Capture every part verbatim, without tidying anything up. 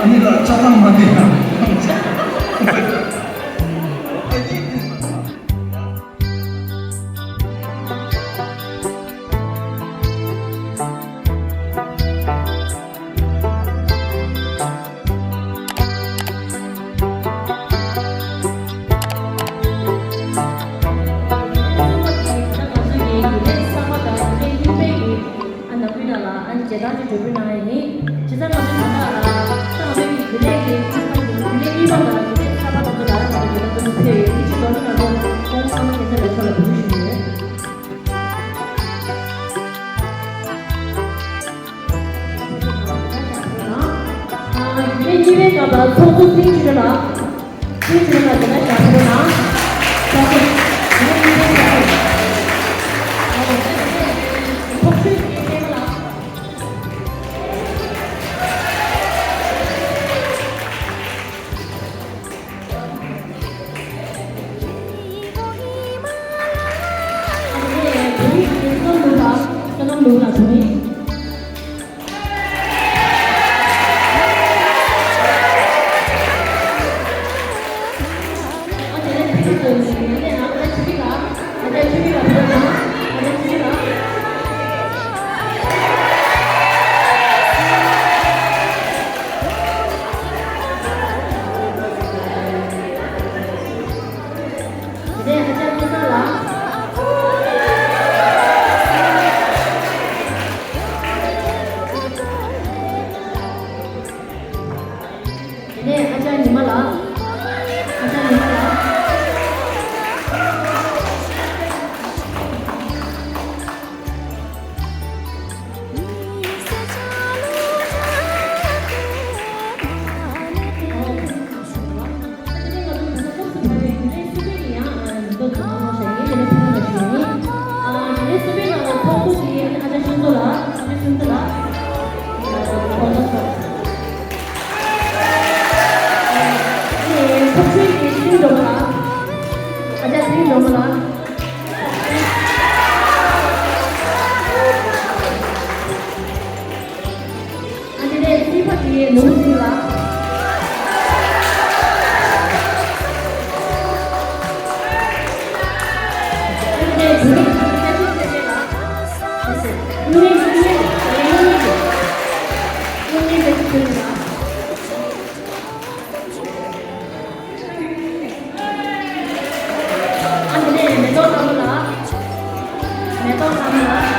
ཨ་ནི་ལ་ཆ་ཚང་མ་དེ་ཡང་། ཨ་ནང་ཁུལ་ནང་ལ་ཨ་ནི་མཇལ་དར་ཅིག་འགྲོ་འབུལ་གནང་ཡ་ཡིན། བྱས་ཙང་ང་ཚོ་ད་ལྟ་ལ་ད་ང་ཚོའི་གི་རྒྱུན་ལས་ཀྱི་རྒྱུན་ལས་གཉིས་པ་དང་རྒྱུན་ལས་གསར་པ་དེ་ཚོ་ལ་ང་ཚོ་མཇལ་དར་ཚོ་ཕུལ་ཡོད། དེ་ཕྱིར་ལོ་ནི་ང་ཚོ་ཁོང་ཚང་མ་ཁྱེད་ཚོ་ལ་ཕྱོགས་ལ་འབུལ་ཞུ་ཡོད། ཨ་རྒྱུན་ལས་གཉིས་པའི་སྐབས་ལ་ཚོགས་གཙོ་ཚེ་རིང་ཆོས་སྒྲོན་ལགས། ཚེ་རིང་ཆོས་སྒྲོན་ལགས་དེ་ལ་ཞབས་བྲོ་གནང་། ཞབས་བྲོ། རྒྱུན་ལས་གཉིས་པའི་ཞབས་བྲོ། ཨ་ཚོགས་གཙོ་ཚེ་རིང་ལགས། དེ་ནས་ཨ་ཅག་ཉི་མ་ལགས། ཨ་ཅག་ཉི་མ་ལགས། ཨ་ནི་ལས་སྲིད་པ་དེ་ནོར་བུ་ཚེ་རིང་ལགས། ཨ་ནི་ལས་བུ་རིགས་དེ་བཀྲ་ཤིས་ཚེ་རིང་ལགས། དངོས་གནས་དངོས་གནས་དངོས་གནས་དངོས་གནས་བཀྲ་ཤིས་ཚེ་རིང་ལགས། ཨ་ནི་ལས་མེ་ཏོག་ལྷ་མོ་ལགས། མེ་ཏོག་ལྷ་མོ་ལགས།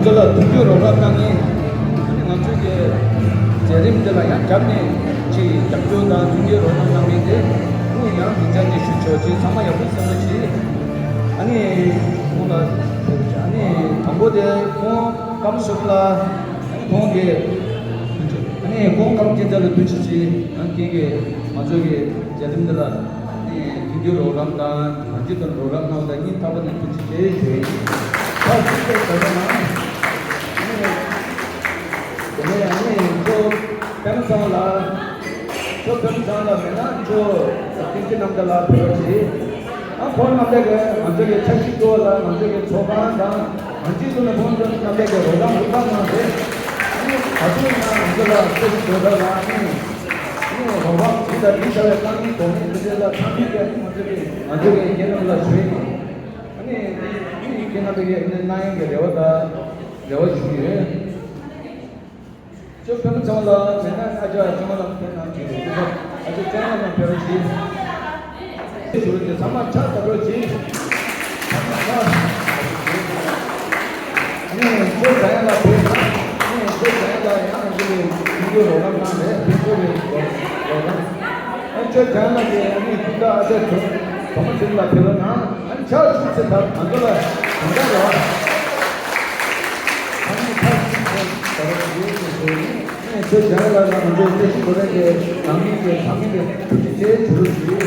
ཚོ་ལ་མཐུན་འགྱུར་རོགས་རམ་གནང་མཁན། ཨ་ནི་ང་ཚོའི་གི་མཛད་རིམ་འདི་ལ་ཡང་བརྒྱབ་ནས་ཅིག་རྒྱབ་སྐྱོར་དང་མཐུན་འགྱུར་རོགས་རམ་གནང་མཁན་དེ་ཀུན་ཡང་སྡིངས་ཆ་འདི་ཞུ་ཆོག་ཅིག་ཚང་མ་ཡག་པོ་གསན་རོགས་གྱིས། ཨ་ནི་ཁོང་ལ་ཨ་ནི་དང་པོ་དེ་ཁོང་སྐམ་ཤོག་ལ་ཁོང་གི་ཨ་ནི་ཁོང་སྐམ་སྐྱེ་ཚལ་ལ་ཐུགས་རྗེ་ཆེ། ཨ་ནི་ཁྱེད་ཀྱིས་ང་ཚོའི་གི་མཛད་རིམ་འདི་ལ་ཨ་ནི་མཐུན་འགྱུར་རོགས་རམ་དང་གང་ཅི་དང་རོགས་རམ་གནང་བ་དང་སྙིང་ཐག་པ་ནས་ཐུགས་རྗེ་ཆེ་ཞུ་ཡི། ད་ཐུགས་རྗེ་ཆེ་ཟེར་བ་ན། དེ་ནས་ཨ་ནི་ཁྱོད་པད་མ་ཚང་ལ། ཁྱོད་པད་མ་ཚང་ལ་མེད་ན་ཁྱོད་བསྟན་འཛིན་རྣམ་རྒྱལ་ལ་ཕེབས་རོགས་གྱིས། ཨ་ཁོང་རྣམ་པས་ཀྱི་ང་ཚོ་གི་འཆར་གཞི་གཙོ་བོ་ལ་ང་ཚོ་གི་ཚོགས་ཁང་དང་ང་ཚོའི་ཀུན་ནས་ཁོང་ཚོ་རྣམ་པས་ཀྱི་རོགས་རམ་ཧུར་ཐག་གནང་སྟེ། ཨ་ནི་ད་དུང་ཡང་ང་ཚོ་ལ་ཆོས་ཀྱི་དོན་དག་ལ་ཨ་ནི་ཨ་ནི་རོགས་རམ་ཇི་ལྟར་ཡིན་བྱ་བའི་དཀའ་ངལ་དོགས་གནད་འདི་འདྲ་ལ་ཚང་མས་ཀྱི་ཨ་ནི་ང་ཚོ་གི་ང་ཚོ་གི་རྒན་རབས་ལ་ཞུ་ཡི། ཨ་ནི་ཨ་ནི་ཁྱེད་རྣམ་པས་ཀྱི་ཨ་ནི་གནང་ཡག་གི་རེ་བ་དང་རེ་བ་ཞུ་གི་ཡོད། ཁྱོད་པད་མ་ཚང་ལ་མེད་ན་ཨ་ཅག་ཚང་ལ་ཕེབས་གནང་གི་རེད། ཨ་ཅག་ཚང་ལ་ཕེབས་རོགས་གྱིས། ཞུ་རྒྱུ་ཚང་མ་ཕྱག་བརྡབ་རོགས་གྱིས། ཚང་མ་ཕྱག་བརྡབ་རོགས་གྱིས། ཨ་ནི་ཁྱོད་འཇམ་དབྱངས་ལགས་ཕེབས་ན། ཨ་ནི་ཁྱོད་འཇམ་དབྱངས་ལགས་ཡང་ང་ཚོ་ལ་མཐུན་འགྱུར་རོགས་རམ་གནང་རེད། ཕུན་ཚོགས་ཀྱི་རོགས་རོགས་རམ། ཨ་ནི་ཁྱོད་འཇམ་དབྱངས་ལགས་ཀྱིས་ཨ་ནི་ཁྱོད་ད་ཨ་ཅག་ཚོ་བུ་མོ་ཚོ་ལ་ཕེབས་རོགས་གནང་། ཨ་ནི་ཕྱག་ཞུ་ཚེ་ད་ང་ཚོ་ལ་གང་འདྲ་རེད་བ། ཨ་ནི་ཕྱག་ཞུ་ཚེ་ད་རོགས་ཡོད་ཅེས་ཟེར་ནས། ཨ་ནི་ཁྱོད་འཇམ་དབྱངས་ལགས་ལ་ང་ཚོའི་བཀྲ་ཤིས་སྒོ་ར་གི་ནང་མི་གི་ཚང་མ་གི་ཐུགས་རྗེ་ཆེ་ཞུ་རོགས་གྱིས།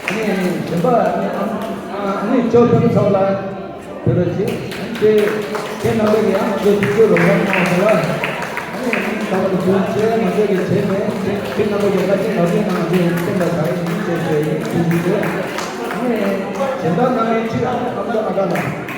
ཨ་ནི་གཞན་པ་ཨ་ནི་ཨ་ཨ་ནི་ཅོ་ཕེབས་ཚང་ལ་ཕེབས་རོགས་གྱིས། ཨ་ནི་ཁྱེད་ཁྱེད་རྣམ་པས་ཀྱི་ཡང་ང་ཚོའི་ཐུགས་རྗེ་རོགས་རམ་གནང་བ་ལ། ཨ་ནི་ཨ་ནི་ད་བར་དུ་ཐུགས་རྗེ་ཆེ། ང་ཚོས་ཀྱི་བྱས་ནས་ཁྱེད་ཁྱེད་རྣམ་པས་ཀྱི་བཀའ་དྲིན་ལག་ལེན་གནང་རྒྱུ་ཡིན། ཁྱེད་ལ་ག་རེ་ཡིན་ཞེས་ཞུ་ཡིན། ཐུགས་རྗེ་ཆེ། ཨ་ནི་གཞན་དག་གནང་ཡིན་ཅི་ཨ་ནི་ཨ་མདོ་ཨ་དཀར་ལགས།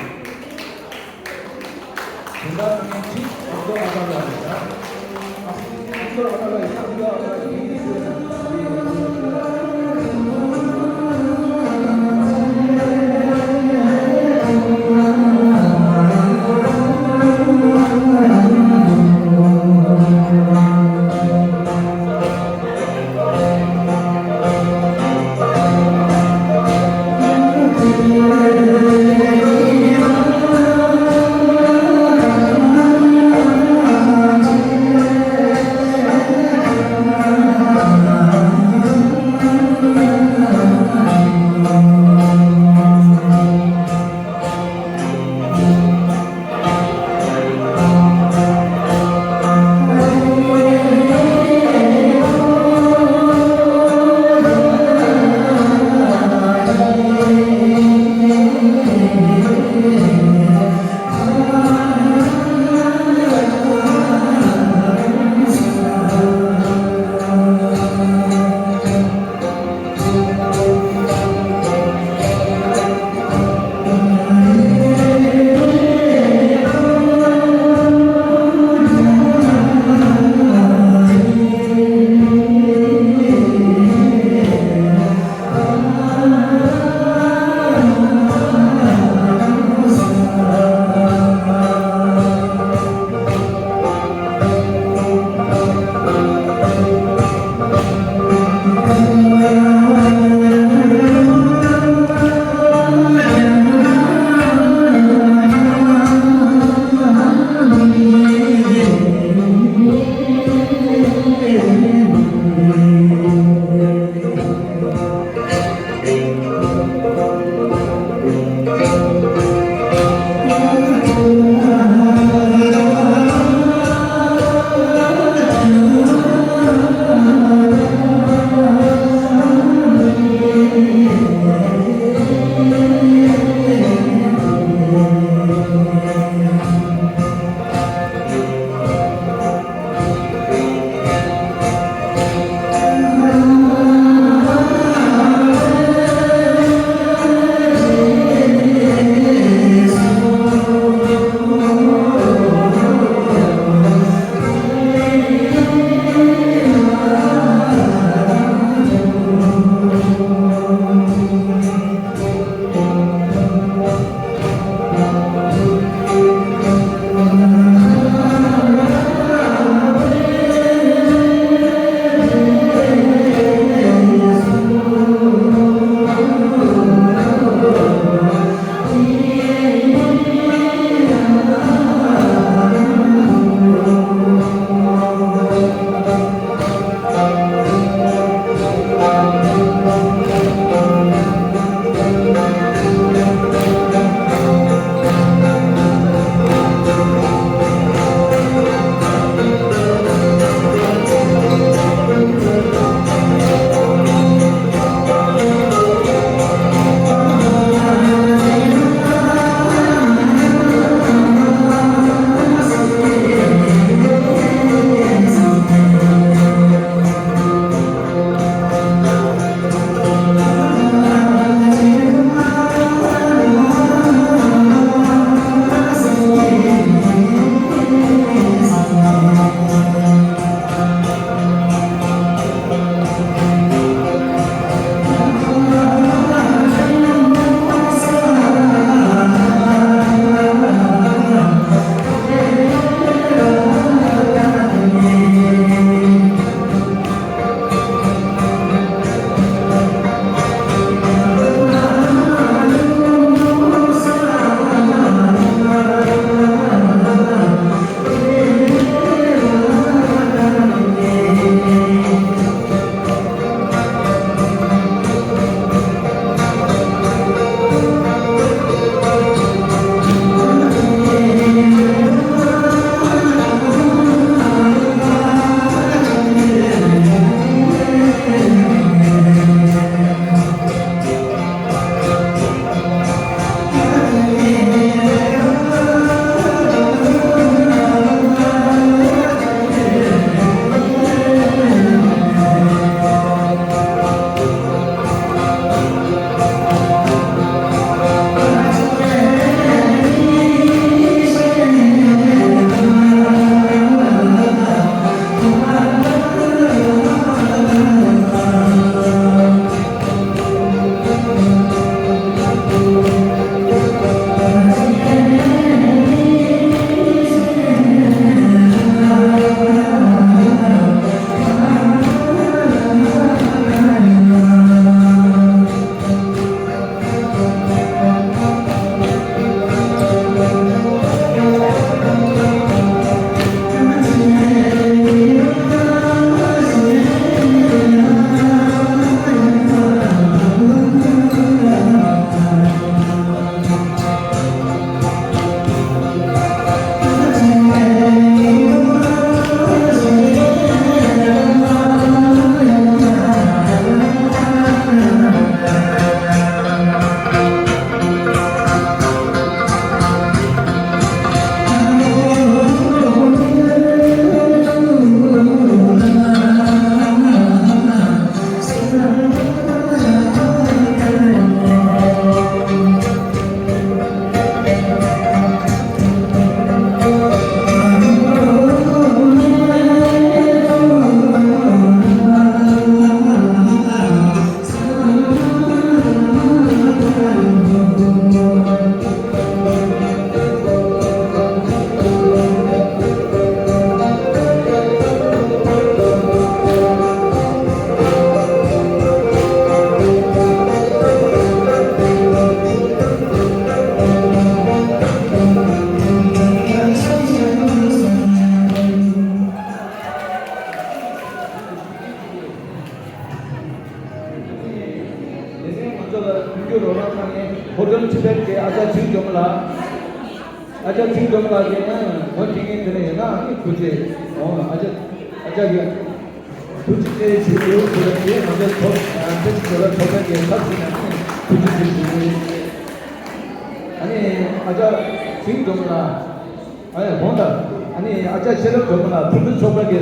ཁྲིམས་སྐྱོང་ལགས་ཀྱིས་ནི་ངོ་དེ་ངའི་འདི་ནས་ཡིན་ན་ཨ་ནི་ཁུ་ཅེ་འོང་ཨ་ཅག་ཨ་ཅག་གིས་ཐུགས་རྗེ་ཆེ་ཞུ་ཡོད་ཟེར་བ་དེ་ང་ཚོའི་ཚོགས་ཨ་ཚེ་ཆུ་ཚོད་ལ་ཚོགས་པའི་གི་ཚབ་ཞུས་ནས་ཨ་ནི་ཐུགས་རྗེ་ཆེ་ཞུ་ཡོད། ཨ་ནི་ཨ་ཅག་ཁྲིམས་སྐྱོང་ལགས། ཨ་ཡ་དགོངས་དག་ཨ་ནི་ཨ་ཅག་ཤེས་རབ་སྒྲོལ་མ་ལགས་བུད་མེད་ཚོགས་པ་གི་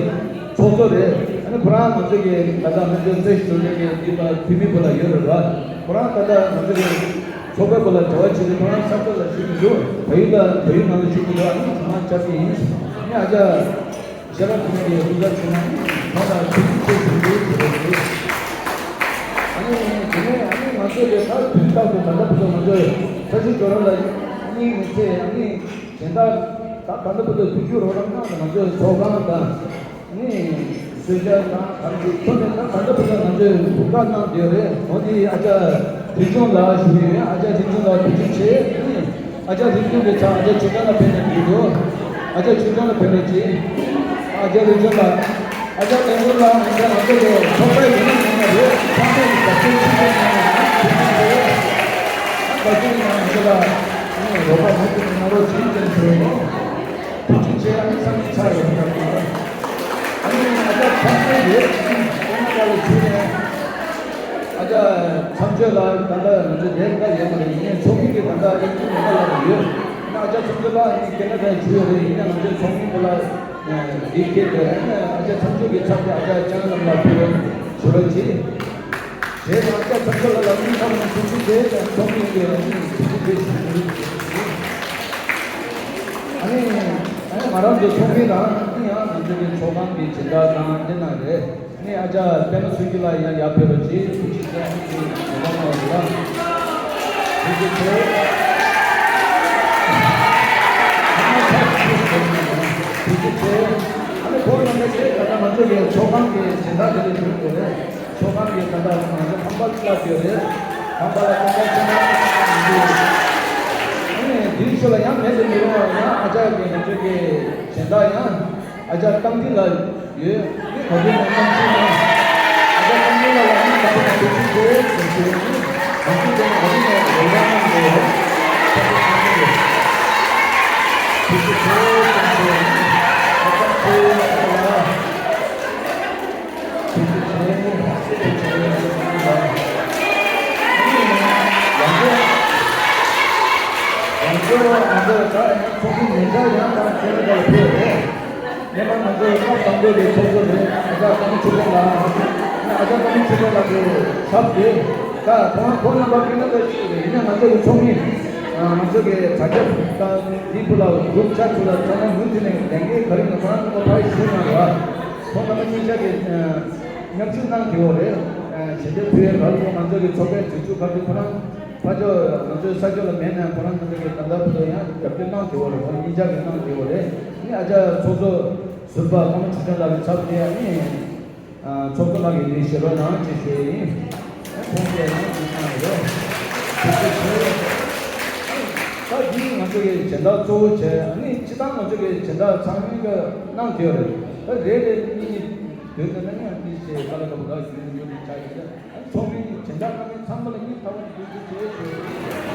ཚོགས་གཙོ་རེད། ཨ་ནི་ཁོ་རང་ང་ཚོ་གི་ད་ལྟ་ང་ཚོའི་རྩེ་ཞིག་འགྲོ་མཁན་གྱི་འདི་པ་འཐུས་མི་པོ་ལ་ཡོད་རེད་བ། ཁོ་རང་ད་ལྟ་ང་ཚོ་གི་ཚོགས་པ་པོ་ལ་འབྲེལ་བ་བྱེད་དུས་ཁོ་རང་ས་ཆ་ལ་བཞུགས་མི་འདུག་བལ་ཡུལ་ལ་བལ་ཡུལ་ནང་ལ་བཞུགས་མི་འདུག་ཨ་ནི་ཁོ་རང་བཅར་གྱི་ཡིན། ཨ་ནི་ཨ་ཅག་ཤེས་རབ་སྒྲོལ་མ་གི་སྐུ་ཚབ་བྱས་ན་ཁོང་ལ་ཐུགས་རྗེ་ཆེ་ཞུ་རྒྱུ་ཞུ་རྒྱུ་རེད། ཨ་ནི་དེ་ནས་ཨ་ནི་ང་ཚོ་གི་ད་དུས་རྟག་ཏུ་ད་ལྟ་བུ་ཚོ་ང་ཚོའི་ས་ཆུ་རྒྱལ་རབས་ལ་སྙིང་ནས་ཚེ་ཨ་ནི། གཞན་དག་ད་ད་ལྟ་བུ་དུ་ཐུགས་རྒྱུད་རོགས་རམ་གནང་དང་ང་ཚོའི་ཚོགས་ཁང་དང་ནི་གསོལ་ཇ་དང་གང་གི་ཐོག་ནས་ད་ད་ལྟ་བུ་དུ་ང་ཚོའི་གོ་སྐབས་གནང་བསྡད་ཡོད་རེད། འོ་དེ་ཨ་ཅག་རིག་འཛིན་ལགས་ཞུ་གི་ཡོད། ཨ་ཅག་རིག་འཛིན་ལགས་ཐུགས་རྗེ་ཆེ། ནི་ཨ་ཅག་རིག་འཛིན་གྱི་ཚབ་ཨ་ཅག་ཆོས་སྐྱོང་ལ་ཕེབས་ནས་འགྲིག་འདུག་ཨ་ཅག་ཆོས་སྐྱོང་ལ་ཕེབས་ནས་ཅི། ཨ་ཅག་རིག་འཛིན་ལགས། ཨ་ཅག་བསྟན་འཛིན་ལགས་ང་ཚོ་ང་ཚོ་ལ་ཚོགས་པའི་ཡིན་ན་ཡིན་ན་རེད། ཚང་མས་ཀྱི་བར་ཆད་ཆེ་ཆེ་གནང་ཡོད་ན་ཐུགས་རྗེ་ཆེ། ཨ་བར་ཆད་ཡིན་ན་ང་ཚོ་ལ་ནི་རོགས་པ་མུ་མཐུད་ནས་གནང་རོགས་བྱེད་ཅེས་ཞུ་ཡོད། ཐུགས་རྗེ་ཆེ། ཨ་ནི་ཚང་མས་ཕྱག་ཡོད་པ་དང་། ཨ་ནི་ཨ་ཅག་ཚང་མས་ཡོད་ཀྱི་ཀེ་ན་ཌ་ལ་བཞུགས་ནས་ཨ་ཅག་མཚམས་གཅོད་ལགས་ད་ལྟ་ང་ཚོ་དེ་ལྟ་ཡོད་མ་རེད། ཡིན་ནའི་ཚོགས་མི་གིས་ད་ལྟ་ཨེ་ཅི་མེད་པ་ལ་ཡོད། ཨ་ཅག་མཚམས་གཅོད་ལགས་ནི་ཀེ་ན་ཌ་བཞུགས་ཡོད་རེད། ཡིན་ན་ང་ཚོའི་ཚོགས་མི་ཁོ་ལ་འདི་སྐད་དུ་ཨ་ཅག་མཚམས་གཅོད་ཀྱི་ཚབ་དེ་ཨ་ཅག་ལྕང་ལམ་ལ་ཕུལ་རོགས་ཞུ་རོགས་གྱིས། རེད། ང་ཚོ་ཚོགས་གཙོ་ལ་ལམ་ལུགས་ཁག་ནང་ཐུགས་རྗེ་ཆེ་དང་ཚོགས་མི་གི་ལམ་ལུགས་ཐུགས་རྗེ་ཆེ་ཞུ་རྒྱུ་ཡིན། ཨ་ནི་ཨ་ནི་ང་རང་ཚོ་ཚོགས་མི་རང་ཨ་ནི་ཡང་ང་ཚོ་གི་ཚོགས་ཁང་གི་སྦྱིན་བདག་དང་དེ་ནང་རེད། ཨ་ནི་ཨ་ཅག་པད་མ་བསོད་ནམས་ལགས་ཡང་ཡར་ཕེབས་རོགས་གྱིས། ཐུགས་རྗེ་ཆེ། ཨ་ནི་ཚོགས་ཁང་ནང་ལ་ཐུགས་རྗེ་ཆེ། ཐུགས་རྗེ་ཆེ། ཨ་ནི་ཁོང་རྣམ་པ་ཚོས་ད་ལྟ་ང་ཚོ་གི་ཚོགས་ཁང་གི་སྦྱིན་བདག་དེ་ལས་བྱུང་དགོས་རེད། ཚོགས་ཁང་གི་ད་ལྟ་ང་ཚོ་ཁང་པ་བླ་ཡོད་རེད། ཁང་པ་ལ་ཁང་པ་ཆེན་པོ་ཡོད། ཨ་ནི་དེའི་ཤུལ་ལ་ཡང་མེད་དུ་མི་རུང་བ་ཡང་ཨ་ཅག་གི་ང་ཚོ་གི་སྦྱིན་བདག་ཡང་ཨ་ཅག་རྟ་མགྲིན་ལགས་ཡོད། ཨ་ནི་ག་དུས་ནས་རྟ་མགྲིན་ལགས་ཨ་ཅག་རྟ་མགྲིན་ལགས་ལ་ཨ་ནི་ང་ཚོ་ང་ཚོ་ཐུགས་རྗེ་ཆེ་ཞུ་ཞུ། ཨ་ནི་ང་ཚོ་དེ་ནས་ག་དུས་ནས་རོགས་རམ་གནང་དགོས་ཡོད། ཐུགས་རྗེ་ཆེ། ཐུགས་རྗེ་ཆེ། ཐུགས་རྗེ་ཆེ། ཐུགས་རྗེ་ཆེ། ཐུགས་རྗེ་ཆེ། ཡང་བསྐྱར་ཡང་བསྐྱར་ང་ཚོ་ད་ཚོགས་མི་ཉེ་ཆར་ཡང་དང་ཁྱེད་རང་ལ་ཕེབས་རེད། སྔོན་མ་ང་ཚོའི་སྐབས་དང་པོ་གི་ཚོགས་གཙོ་རེད། ཨ་ཅག་ཀརྨ་ཆོས་སྒྲོན་ལགས། ཨ་ཅག་ཀརྨ་ཆོས་སྒྲོན་ལགས་ཀྱི་ཚབ་རེད། ད་ཁོང་ཁོང་རྣམ་པ་ཀུན་ན་ལས་ཤིག་རེད། ཡིན་ན་ང་ཚོ་གི་ཚོགས་མི་ང་ཚོ་གི་དྲ་རྒྱ་དང་འདི་བུ་ལ་གུ་རུབ་ཆ་ཚུ་ལ་ཚང་མ་མུ་མཐུད་ནས་ལས་འགན་ག་རེ་ཡིན་ན་ཁོ་རང་ཚོ་ཕར་ཞུ་གནང་རོགས། ཁོང་རྣམ་པ་གཉིས་ཆ་གི་མཉམ་ཞུགས་གནང་དེ་འོ་རེད། ཞལ་འདེབས་ཕུལ་ཡས་ག་རེ་ང་ཚོ་གི་ཚོགས་པའི་སྒྲིག་འཛུགས་ག་རེ་ཁོ་རང་ཕར་ཕྱོགས་ང་ཚོའི་ས་ཕྱོགས་ལ་མེད་ན་ཁོ་རང་ཚོ་གི་ད་ལྟ་བུ་ལ་ཡང་རྒྱབ་སྐྱོར་གནང་དེ་འོ་རེད། ཁོང་གཉིས་ཆ་གི་གནང་དེ་འོ་རེད། ཨ་ནི་ཨ་ཅག་ཚོགས་གཙོ་ཟུར་པ་ཀརྨ་ཆོས་སྒྲོན་ལགས་ཀྱི་ཚབ་དེ་ཨ་ནི། ཚོགས་གཙོ་ལགས་ཀྱིས་འདི་བཞེས་རོགས་གནང་ཅེས་ཞུ་ཡི་ཡིན། ཁོང་གིས་ཡང་འདི་གནང་ཡོད། ཐུགས་རྗེ་ཆེ། ད་འདི་ང་ཚོ་གི་སྦྱིན་བདག་གཙོ་བོ་བྱས་ནི་སྤྱི་བཏང་ང་ཚོ་གི་སྦྱིན་བདག་ཚང་མས་ཀྱི་གནང་ཡོད་རེད། ད་རེ་རེ་གཉིས་གཉིས་དོན་དུ་ན་ཡང་འདི་བཞེས་ག་ལ་ག་བ་ག་ཞུ་ཡོད་འདི་ཆགས་ཡོད། ཚོགས་མི་སྦྱིན་བདག་རྣམ་པ་ཚང་མ་ལ་སྙིང་ཐག་པ་ནས་ཐུགས་རྗེ་ཆེ་ཞུ།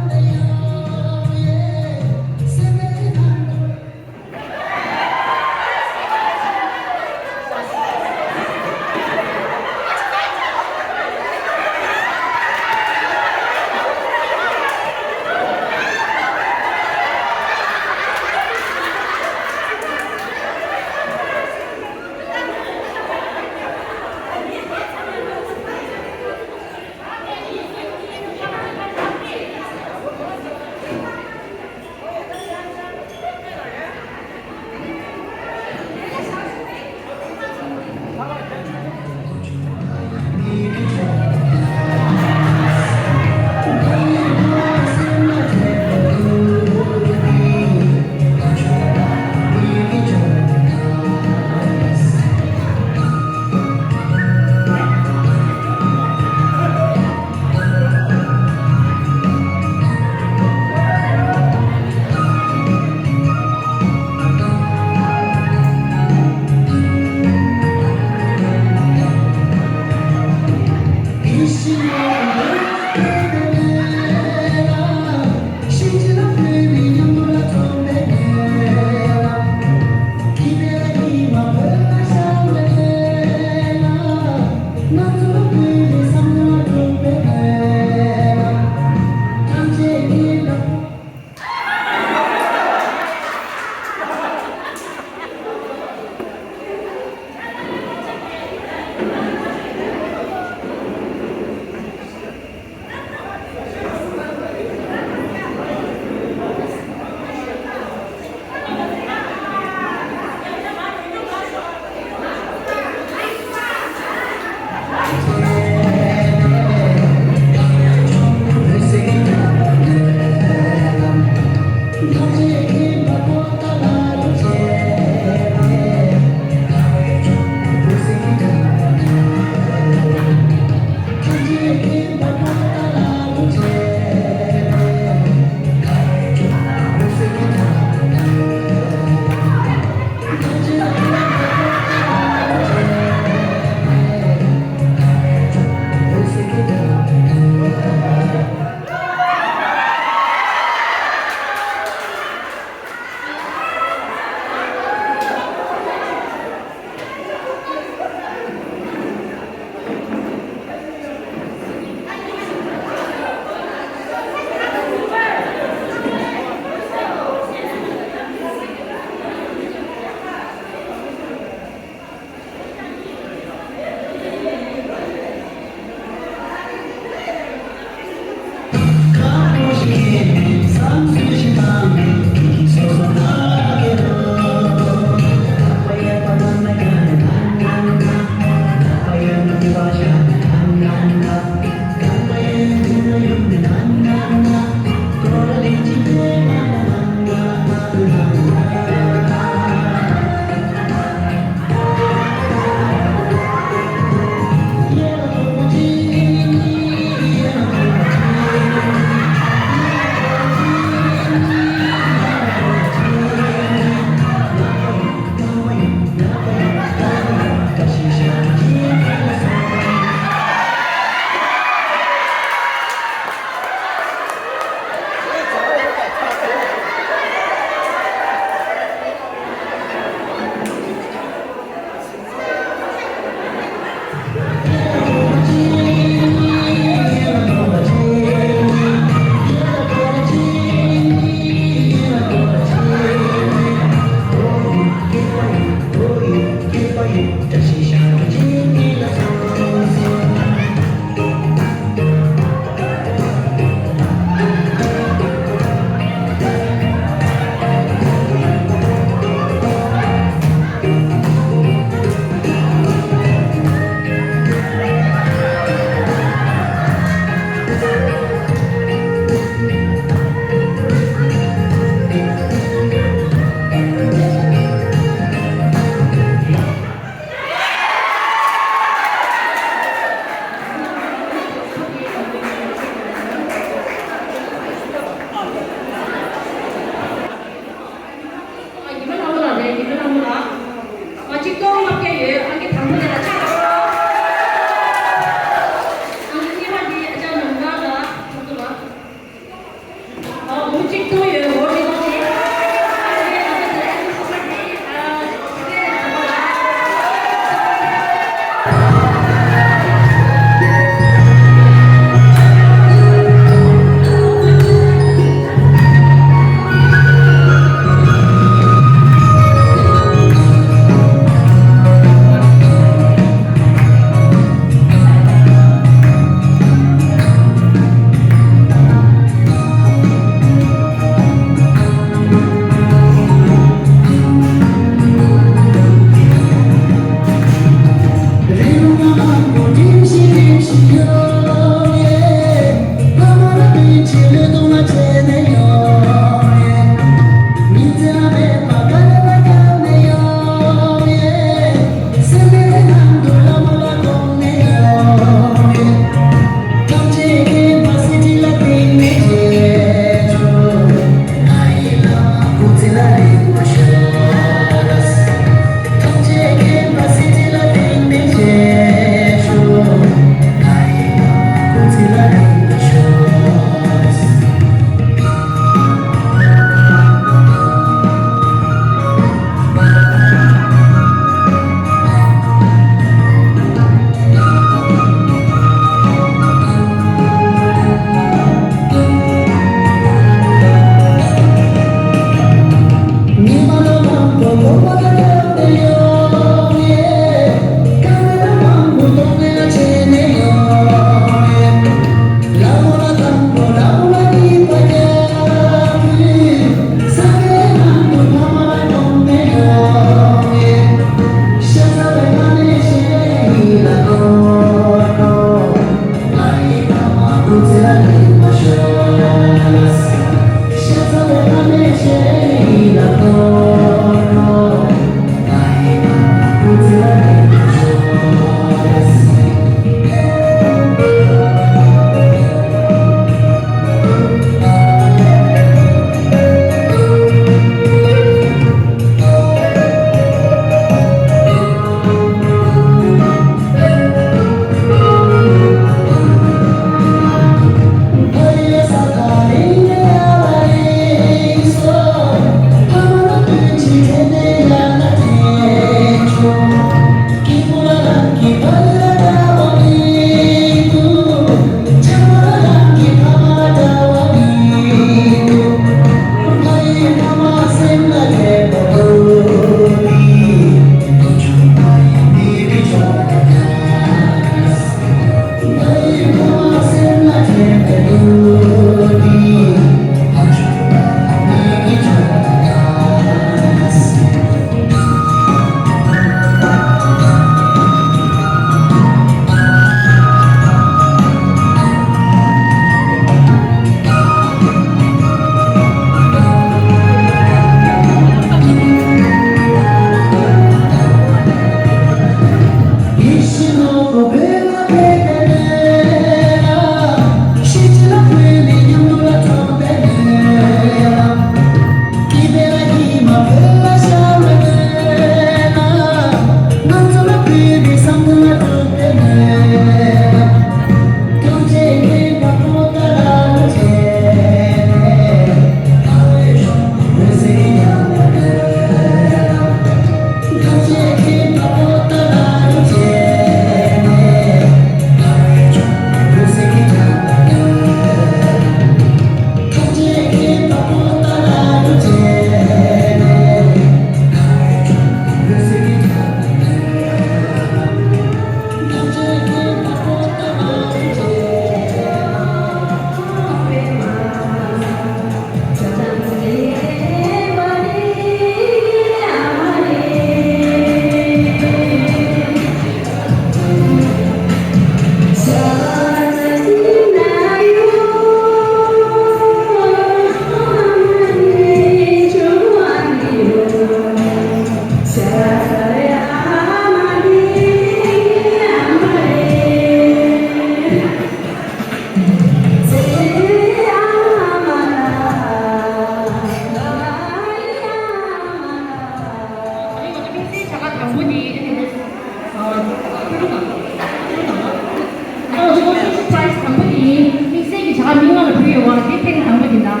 ཨོ་ཅོ་ཅོ་ཅོ་prize་དང་པོ་དེ་ཡིན། དམིགས་བསལ་གྱི་བྱ་དགའ་མི་ལྔ་ལ་ཕུལ་ཡོད་པ་དེ་ཐེངས་དང་པོ་དེ་འདྲ།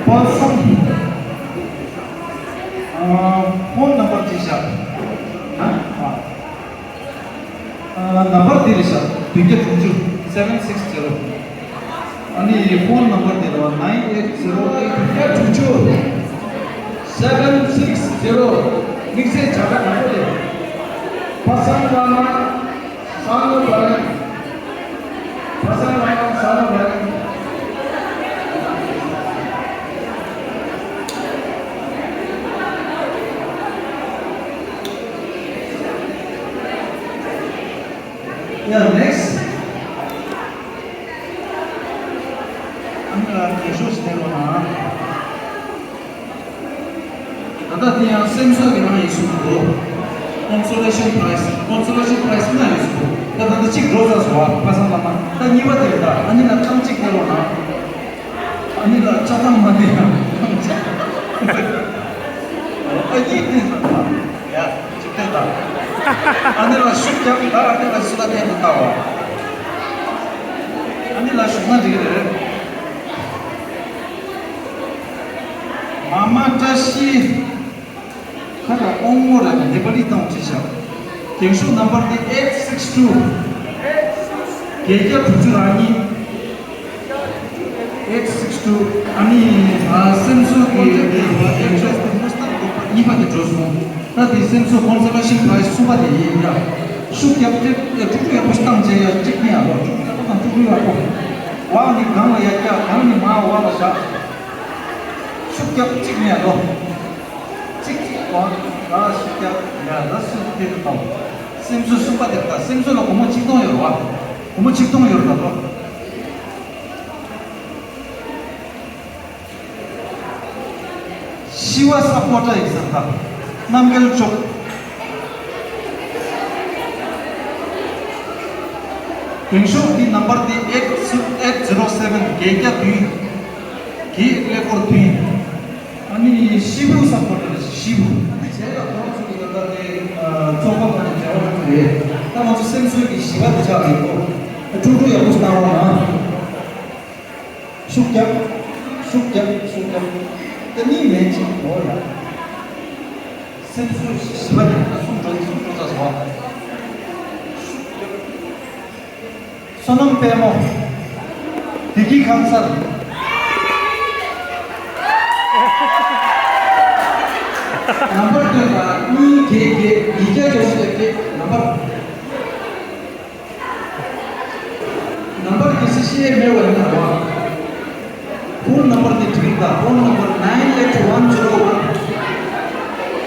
པ་སངས། ཨ། ཕོན་ནམ་བར་ཅིག་བཞག་ཨ། ཨ། ནམ་བར་འདི་རེད་བཞག་བདུན་བརྒྱ་དྲུག་ཅུ། seven six zero། ཨ་ནི་ཕོན་ནམ་བར་འདི་རེད་བ། nine eight zero eight། བདུན་བརྒྱ་དྲུག་ཅུ། seven six zero། དམིགས་བསལ་བྱ་དགའ་དང་པོ་དེ། པ་སངས་བླ་མ། ས་ལོ་བ་རན། བ་ས་ལ་ས་ལ་བ་རན། Yeah, next. ཨ་ནི་ལ་དེ་ཤོ་ཞིག་སྟེར་རོགས་གནང་། ད་ལྟ་དེ་ཡང་སེམས་གསོ་གི་རང་ཡིན་གསུངས་འདུག Consolation prize, consolation prize ལྔ་ཡོད་གསུངས་འདུག་ད་ད་ལྟ་གཅིག་འགྲོ་ཚར་སོང་བ། པ་སངས་བླ་མ། ད་གཉིས་པ་དེ་རེད། ད་ཨ་ནི་ལ་རྐང་གཅིག་སྟེར་རོགས་གནང་། ཨ་ནི་ལ་ལྕགས་ཐང་མ་དེ་ཡང་རྐང་གཅིག་ཨ་གཉིས་སྟེར་ཚར་སོང་བ། ཡ། གཅིག་སྟེར་ད། ཨ་ནི་ལ་ཤུགས་རྒྱབ། ད་ཨ་ནི་ལ་ཤུགས་ལ་བརྟན་དུ་བལྟ་བ། ཨ་ནི་ལ་ཤུགས་ན་འགྲིག་གི་རེད། མ་མ་བཀྲ་ཤིས། ཁ་ད་ཨོང་མོ་ར་ནི་ནེ་པ་ལི་བཏང་བྱས་ཤག་རྒྱང་ཤུགས་ནམ་བར་དེ་eight six two། བརྒྱད་བརྒྱ་དྲུག་ཅུ་རེ་གཉིས། eight six two། ཨ་ནི་ཨ་སེམས་གསོ་གི་དེ་རྒྱང་ཤུགས་དེ་མོ་སྟངས་དགོས་པ་གཉིས་པ་དེ་འགྲོ་སོང་། ད་དེ་སེམས་གསོ་consolation prize གསུམ་པ་དེ་ཡིན་ཡ། ཤུགས་རྒྱབ་སྟེ་དཀྲུག་དཀྲུག་ཡག་པོ་ཞིག་བཏང་བྱས་ཡ། གཅིག་ནི་ཡ་ལོ། དཀྲུག་དཀྲུག་ཡག་པོ་དང་དཀྲུག་དཀྲུག་ཡག་པོ། བ་ནི་སྒང་ལ་ཡར་བཀྱག་སྒང་ནི་མར་འོག་ལ་བཞག་ཤུགས་རྒྱབ་གཅིག་ནི་ཡ་ལོ། གཅིག་གཅིག་འོག་ལ་ཤུགས་རྒྱབ་ཡ། ད་སུ་དེ་དུ་བཏང་། སེམས་གསོ་གསུམ་པ་དེ་ད་སེམས་གསོ་ལ་སྒོར་མོ་ཆིག་སྟོང་ཡོད་རེད་བ། སྒོར་མོ་ཆིག་སྟོང་ཡོད་རེད་ད་ལོ། ཤི་བ་སཔོར་ཊར་ཡིན་ཟེར་ད། རྣམ་རྒྱལ་མཆོག་རྒྱང་ཤུགས་ཀྱི་ནམ་བར་དེ་eight eight zero seven། བརྒྱད་བརྒྱ་བདུན། བརྒྱད་ཀླད་ཀོར་བདུན། ཨ་ནི་ཤི་བུ་སཔོར་ཊར་རེད། ཤི་བུ། ཨ་ནི་བྱས་ལ་ཁོང་ཚོ་གི་ད་ལྟ་དེ་ཚོགས་པ་ཁག་ནས་འབྲེལ་བ་གནང་གི་རེད། ད་ང་ཚོ་སེམས་གསོའི་གི་ཞི་བ་དེ་ཆགས་ཡོད་གོ། དཀྲུག་དཀྲུག་ཡག་པོ་ཞིག་གནང་རོགས་གནང་། ཤུགས་རྒྱབ། ཤུགས་རྒྱབ། ཤུགས་རྒྱབ། ད་གཉིས་མེད་ཅིག་འོ་ཡ། སེམས་གསོ་ཞི་བ་དེ་ད་གསུམ་འགྲོ་གསུམ་འགྲོ་ཚར་སོང་། ཤུགས་རྒྱབ། བསོད་ནམས་དཔལ་མོ། བདེ་སྐྱིད་ཁང་གསར། ནམ་བར་བདུན་དང་གཉིས་བརྒྱད་བརྒྱད། ཉིས་བརྒྱ་བརྒྱད་ཅུ་གྱ་བརྒྱད། ནམ་བར། ནམ་བར་གལ་སྲིད་ཤེས་ཡས་མེད་པ་ཡིན་ན་རེད་བ། ཕོན་ནམ་བར་དེ་འགྲིག་གི་འདུག་ཕོན་ནམ་བར་nine eight one zero one།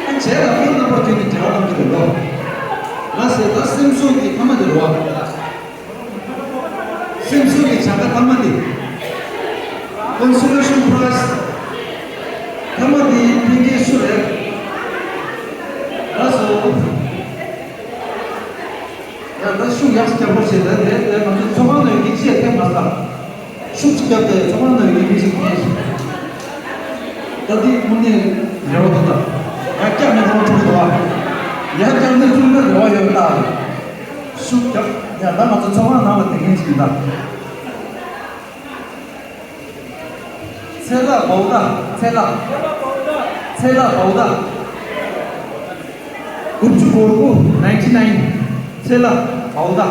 ཨ་བྱས་ལ་ཕོན་ནམ་བར་དེ་ནི་འབྲེལ་བ་གཏོང་གི་རེད་ལོ། ལགས་སེ། ད་སེམས་གསོ་གི་མཐའ་མ་དེ་རེད་བ། སེམས་གསོ་གི་བྱ་དགའ་མཐའ་མ་དེ། Consolation prize མཐའ་མ་དེ་ཕན་མཁན་སུ་རེད། ལགས་སོ། ཡ། ད་ཤུགས་ཡག་ཤོས་རྒྱབ་པོ་བྱས། ད་དེ་དེ་ང་ཚོ་ཚོགས་ཁང་ནང་གི་ཅི་ཡ་ཐེབས་མ་ས། ཤུགས་ཅིག་བརྒྱབ་སྟེ་ཚོགས་ཁང་ནང་གི་མི་ཞིག་ཕེབས་སོང་། ད་འདི་དངོས་གནས་རེ་བ་འདུག་ད་ཡར་བཀྱག་ནས་རོགས་ཐུག་འདུག་ཨ། ཡར་བཀྱག་ནས་ཐུག་ན་རེ་བ་ཡོད་ད། ཤུགས་རྒྱབ། ཡ། ད་ང་ཚོ་ཚོགས་ཁང་ནང་ལ་བསྡད་མཁན་ཅིག་ཡིན་ད། ཚེ་ལྷ་བའུ་ད། ཚེ་ལྷ། ཚེ་ལྷ་བའུ་ད། དགུ་བཅུ་གོ་དགུ། ninety nine། ཚེ་ལྷ་བའུ་ད།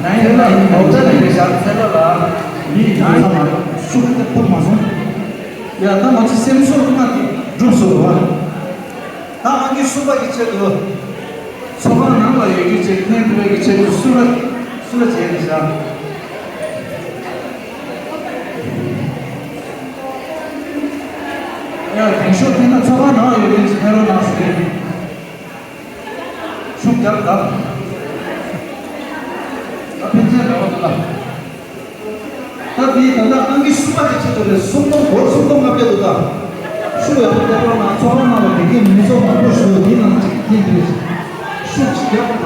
ཚེ་ལྷ་བའུ་ད་ནས་རེད་ཤག་ཚེ་ལྷ་ལགས། མི་ཡི་ཡོང་ས་མ་ཤུགས་དེ་ཕུག་མ་སོང་། ཡ། ད་ང་ཚོ་སེམས་གསོ་ལྔ་དེ་འགྲུབ་སོང་བ། ད་ཨང་ཀི་གསུམ་པ་གི་ཆེད་དུ། ཚོགས་ཁང་ནང་ལ་ཡོད་རྒྱུ་བྱས་ཁྱོན་བསྡུ་བའི་གི་ཆེད་དུ་སུ་ལ་སུ་ལ་བྱས་ནས་བཞག་ཡ། རྒྱང་ཤོག་འཐེན་ན་ཚོགས་ཁང་ནང་ལ་ཡོད་རྒྱུ་བྱས་འཐེན་རོགས་གནང་ཟེར། ཤུགས་རྒྱབ་ད། ད་ཕན་ཚུན་རེ་བ་འདུག་ད། ད་དེ་ད་ལྟ་ཨང་ཀི་གསུམ་པ་དེ་ཆེད་དུ་རེད། སུམ་སྟོང་སྒོར་སུམ་སྟོང་ལྔ་བརྒྱ་འདུག་ད། ཤུགས་ཡག་པོ་སྟེར་རོགས་གནང་། ཚོགས་ཁང་ནང་ལ་བསྡད་མཁན་མི་ཚོགས་མང་པོ་ཞིག་འདུག་དེའི་ནང་གཅིག་ཁྱེད་འདུག་ཤུགས་ཅིག་རྒྱབ་ད།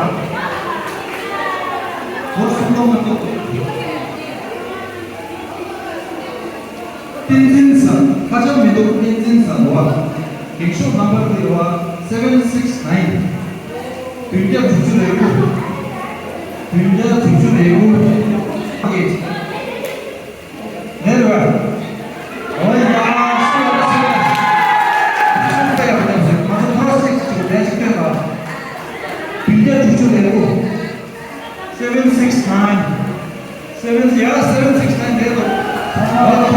སྒོར་སུམ་སྟོང་ལྔ་བརྒྱ་འདུག་བསྟན་འཛིན་ཟེར། ཁ་ཆག་མི་འདུག་བསྟན་འཛིན་ཟེར་བ། འགེངས་ཤོག་ནམ་བར་དེ་བ་seven six nine། བདུན་བརྒྱ་དྲུག་ཅུ་རེ་དགུ། བདུན་བརྒྱ་དྲུག་ཅུ་རེ་དགུ། ཨ་ཀེ། ལེར་བ། ཨོ་ཡ། ཤི་བ་ཤི་བ། ཤི་བ་ཡག་པོ་ཡག་པོ། ང་ཚོ་ཁོ་ར་སིག་ཅིག་བདེ་ཞིག་སྟོན་དང་། བདུན་བརྒྱ་དྲུག་ཅུ་རེ་དགུ། Seven six nine. Seven, yeah, seven six nine དེ་རེད་འདུག་ཨ་ལོ།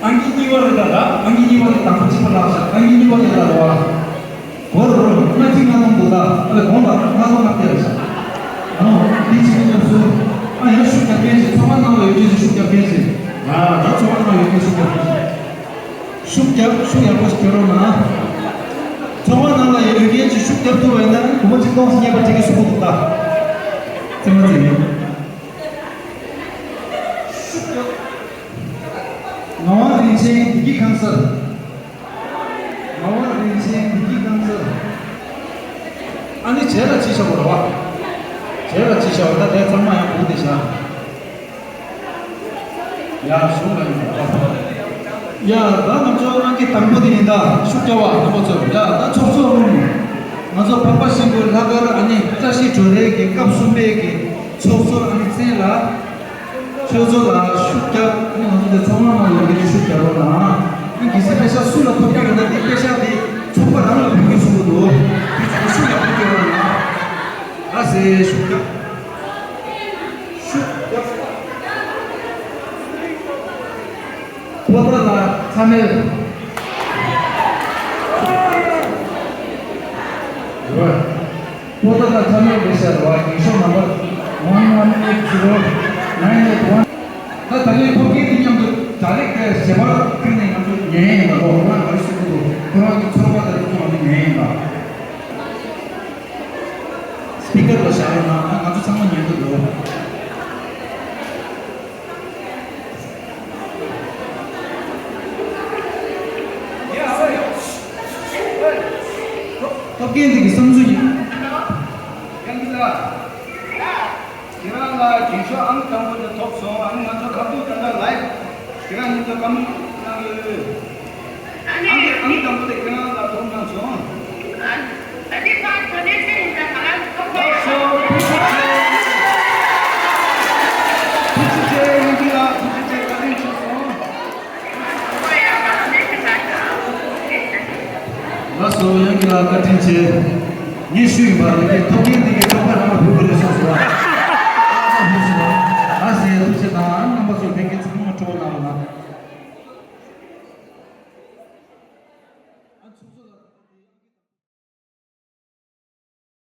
ཨང་ཀི་གཉིས་པ་རེད་ད། ཨང་ཀི་གཉིས་པ་དེ་དང་པོ་གཅིག་པ་ལགས་ཤག་ཨང་ཀི་གཉིས་པ་དེ་ལ་རེད་བ། གོ་རུ་རུ་ལྔ་གཅིག་ལྔ་སྟོང་འདུག་ད་ཨ་ལེ་གོང་ལ་ལྔ་སྟོང་ལྔ་བརྒྱ་རེད་ཤག་ཨ་ནོ་འདི་ཕྱི་ནས་སུ། ཨ་ཡ་ཤུགས་རྒྱབ་མཁན་ཞིག་ཚོགས་པ་ནང་ལ་ཡོད་མཁན་ཞིག་ཤུགས་རྒྱབ་མཁན་ཞིག་ང་ད་ཚོགས་པ་ནང་ཡོད་མཁན་ཤུགས་རྒྱབ་མཁན་ཞིག་ཤུགས་རྒྱབ། ཤུགས་ཡག་པོ་ཞིག་རྒྱབ་རོགས་གནང་། ཚོགས་པ་ནང་ལ་ཡོད་མཁན་ཞིག་ཤུགས་རྒྱབ་ཐུབ་པ་ཡིན་ན་སྒོར་མོ་གཅིག་སྟོང་ཉེས་པ་སྤྲད་ཀྱི་སུ་གོ་འདུག་ད་རྩེད་མ་རྩེ་མི། ཤུགས་རྒྱབ། ངག་དབང་རིན་ཆེན་བདེ་སྐྱིད་ཁང་གསར། ངག་དབང་རིན་ཆེན་བདེ་སྐྱིད་ཁང་གསར། ཨ་ནི་རྗེས་ལ་ཅི་བྱ་བ་རེད་བ། རྗེས་ལ་ཅི་བྱ་བ་ད་དེ་ཚང་མ་ཡང་བུ་དེ་བྱ། ཡ་གཞུང་ལ་ཡིན་པ། ཡ་ད་ང་ཚོ་རང་གི་དང་པོ་དེ་ཡིན་ད་ཤུགས་རྒྱབ་པ་དང་པོ་ཚོ་ཡ་ད་ཚོགས་གཙོ་རུང་ང་ཚོ་འཕགས་པ་ཤིང་ཀུན་ལྷག་དཀར་ཨ་ནི་བཀྲ་ཤིས་གྲོལ་རེས་ཀྱི་སྐབས་གསུམ་པའི་གི་ཚོགས་གཙོ་ཨ་ནི་མཚན་ལ། ཁྱོད་ཚོ་ལ་ཤུགས་རྒྱབ། ང་ཚོ་འདི་ཚོགས་ཁང་ནང་ལ་ཡོད་མཁན་ཤུགས་རྒྱབ་རོགས་གནང་། ཨ་གལ་སྲིད་པེ་ཤག་སུ་ལ་ཐོབ་ཀྱི་ཡོད་ན་དེ་པེ་ཤག་དེ་ཚོགས་པ་རང་ལ་ཕུལ་དགོས་གསུངས་ཀྱི་འདུག་དེ་ཚོ་ཤུགས་ལ་ཕུལ་དགོས་རོགས་གནང་། ཨ་ཟེ་ཤུགས་རྒྱབ། ཤུགས་རྒྱབ། པོ་ཏ་ལ་ཚ་མེད། པོ་ཏ་ལ་ཚ་མེད་རེད་ཤག་རེད་བ། འགེངས་ཤོག་ནམ་བར་one one eight zero nine eight one། ད་ད་ལོའི་ཐོབ་སྐལ་དེ་མཉམ་དུ་ཌའི་རེག་ཊི་ཞལ་པར་ཕུལ་ནས་ང་ཚོ་ཉན་ཡིན་པ་ལོ། ཁོ་རང་ག་རེ་ཞུ་གི་འདུག་ཁོ་རང་གི་ཚོར་བ་དང་དེ་ཚོ་ང་ཚོ་ཉན་ཡིན་པ། སི་པི་ཀར་ལ་བཞག་རོགས་གནང་། ང་ཚོ་ཚང་མ་ཉན་གི་འདུག་ཐོབ་སྐལ་འདི་གི་བསམ་ཚུལ་ཡིན། ཡང་འདི་ལ། ཁྱེད་རང་ལ་རྒྱུན་ཤོག་ཨང་དང་པོ་དེ་ཐོབ་སོང་། ཨ་ནི་ང་ཚོ་ཁ་ཐུག་ད་ལྟ་ལའེབ་ཁྱེད་རང་གཉིས་ཚོ་བཀའ་མོལ་གནང་ཡོད། ཨང་ཨང་དང་པོ་དེ་ཁྱེད་རང་ལ་ཐོབ་གནང་སོང་། ཐོབ་སོང་། ཐུགས་རྗེ་ཆེ། ཐུགས་རྗེ་ཆེ། ཡང་འདི་ལ་ཐུགས་རྗེ་ཆེ། བཀའ་དྲིན་ཆེ་སོང་། ལགས་སོ། ཡང་གི་ལ་བཀའ་དྲིན་ཆེ། ངས་ཞུས་ཡིན་པ་རེད། ཐོབ་མཁན་དེ་གའི་ཚོགས་པ་རང་ལ་ཕུལ་དགོས་རེད་གསུངས་སོང་བ། ཨ་ཕུལ་སོང་། ཨ་ཟེར་ཐུགས་རྗེ་དང་རྣམ་པ་ཚོ་ཕན་ཁེ་ཚང་མ་སྤྲོ་བོ་གནང་རོགས་གནང་།